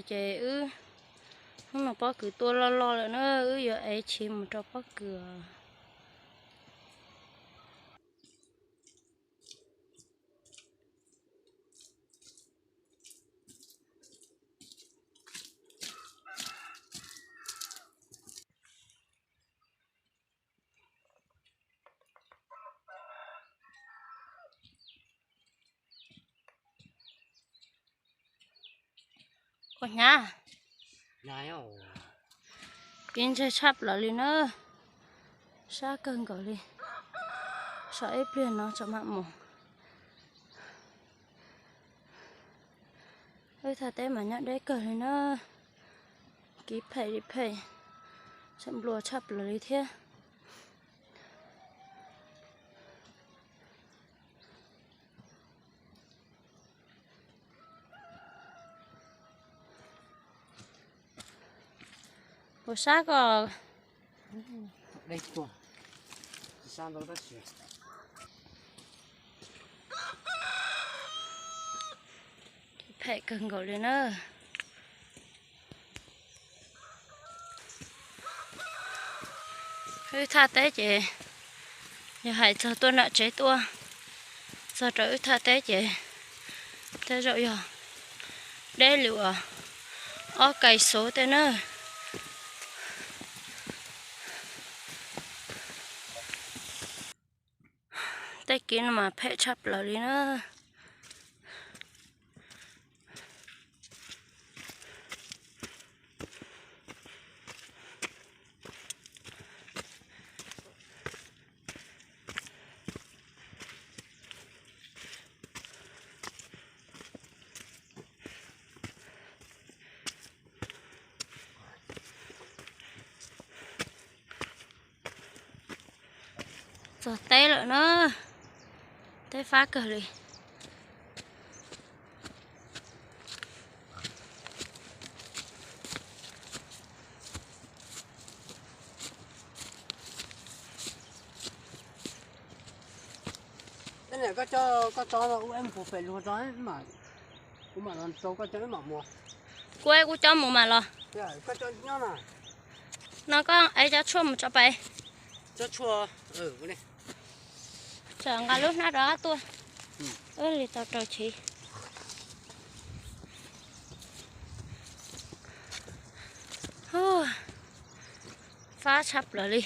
Ces wb, hnub no pob kws tuaj loj loj lawm na, wb yuav ev chiv mus rau pob kws os. Ua hnyav, kev ntseg tshaj plaws li na, sab kawg nkaus li. Saum ib pliag no tseem mam mus. Wb thaj teb mas nyob deb kawg li na, kiv phem li phem, tseem nplua tshaj plaws li thiab. Puas sab ko? Phem kawg nkaus li na. Wb thaj teb ces yog hais txog tuaj nram tsev tuaj txog rau wb thaj teb ces tej zaum yog deb li uas ob kais xuv tej na. Tej kev no mas phem tshaj plaws li na. Txog teb lawm na, teb fab kawg li. Koj coj koj tso ub, mus pem luag tso, kuv mam los rau koj coj wb mam mus. Kuv, kuv coj mus mam los. Koj coj nyob na. No koj ev cov tshuaj mus tso pem. Tshuaj, tsam nqa lub hnab rov qab tuaj, wb li tau rau chiv. Fab tshaj plaws li.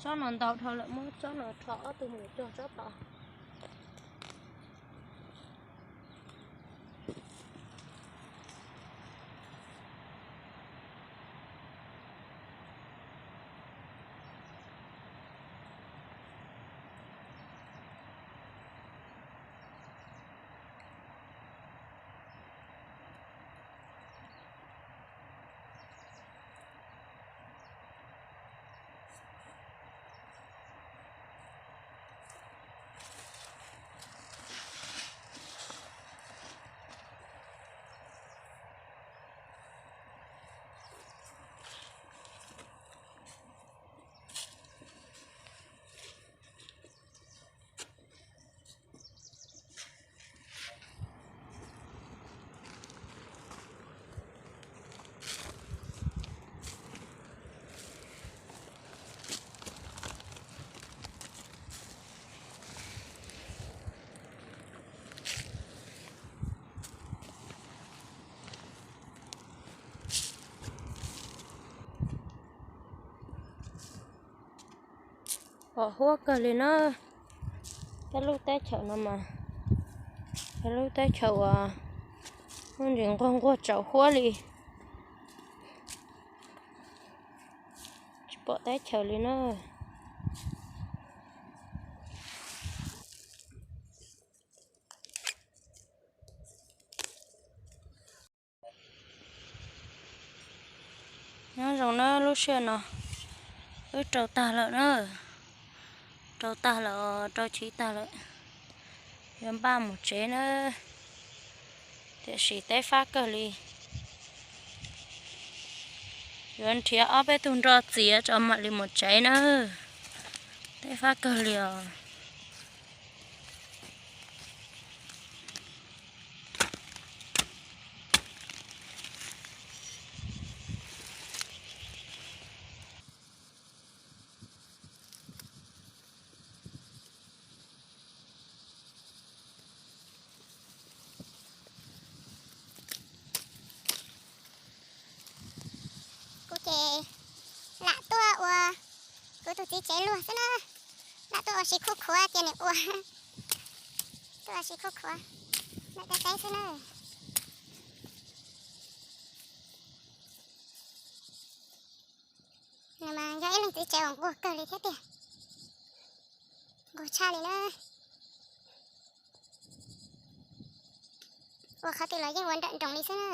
Tsob no ntau dhau lawm, muab tsob no rho ob tug mus cog tsob tod. Pom huab kawg li na. Peb lub teb chaws no mas, peb lub teb chaws uas muaj ntsis nquag nquag tsaus huab li, tsis pom teb chaws li na. Nyob zoo na, lub sij hawm no wb rau tag lawm na, rau tag lawm, rau chiv tag lawm, yuav npaj mus tsev na. Tiam sis teb fab kawg li, yuav nrhiav ob peb tug nroj txiav tso mam li mus tsev na. Teb fab kawg li os. Kuv ces lam tuaj ua kuv tus txiv tsev luag xwb na, lam tuaj ua si khuj khuav cia nws ua, tuaj ua si khuj khuav ntawm teb xwb na. Nws mas yog ib leeg txiv tsev uas nquag kawg li thiab tiag, nquag tshaj li na. Ua qhov twg los yeej ua nrawm nroos li xwb na.